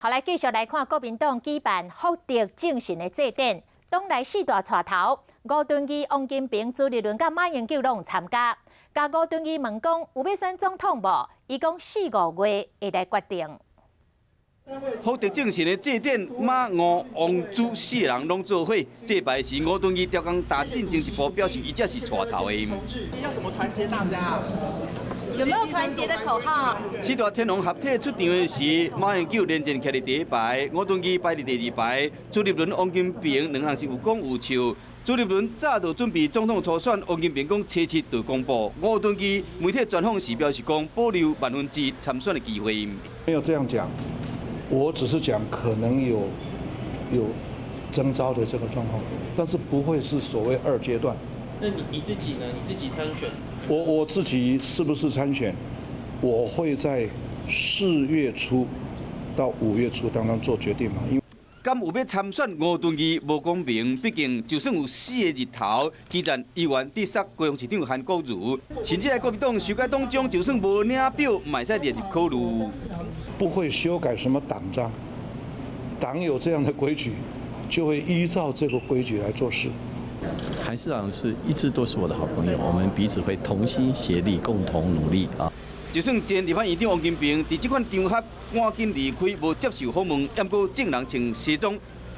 好，來繼續來看國民黨舉辦福德正神的祭典，黨內四大帶頭吳敦義、王金平、朱立倫佮馬英九攏有參加。共吳敦義問講有欲選總統無？伊講四五月會來決定。福德正神的祭典，馬吳王朱四人攏做伙祭拜時，吳敦義刁工踏進前一步，表示伊才是帶頭的。要怎麼團結大家？有沒有團結的口號？四大天王合體出場的時，馬英九連戰徛佇第一排，吳敦義排佇第二排，朱立倫、王金平兩人是有講有笑。朱立倫早就準備總統初選，王金平講初七就公布。吳敦義媒體專訪時表示講，保留1%參選的機會。沒有這樣講，我只是講可能有徵召的這個狀況，但是不會是所謂二階段。那你自己呢？你自己參選？我自己是不是參選？我會在4月初到5月初當中做決定嘛。因為敢有欲參選？吳敦義無講明，畢竟就算有四个日頭，基層議員直殺高雄市長韓國瑜，甚至來國民黨修改黨章，就算無領表，嘛會使列入考慮。不會修改什麼黨章，黨有這樣的規矩，就會依照這個規矩來做事。韓市長是一直都是我的好朋友，我們彼此會同心協力，共同努力啊。就算前立法院長王金平佇這款場合趕緊離開，無接受訪問，毋過眾人穿西裝，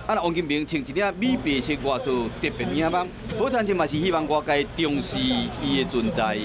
啊，王金平穿一領米白色外套，特別領班。好親像嘛是希望外界重視伊的存在。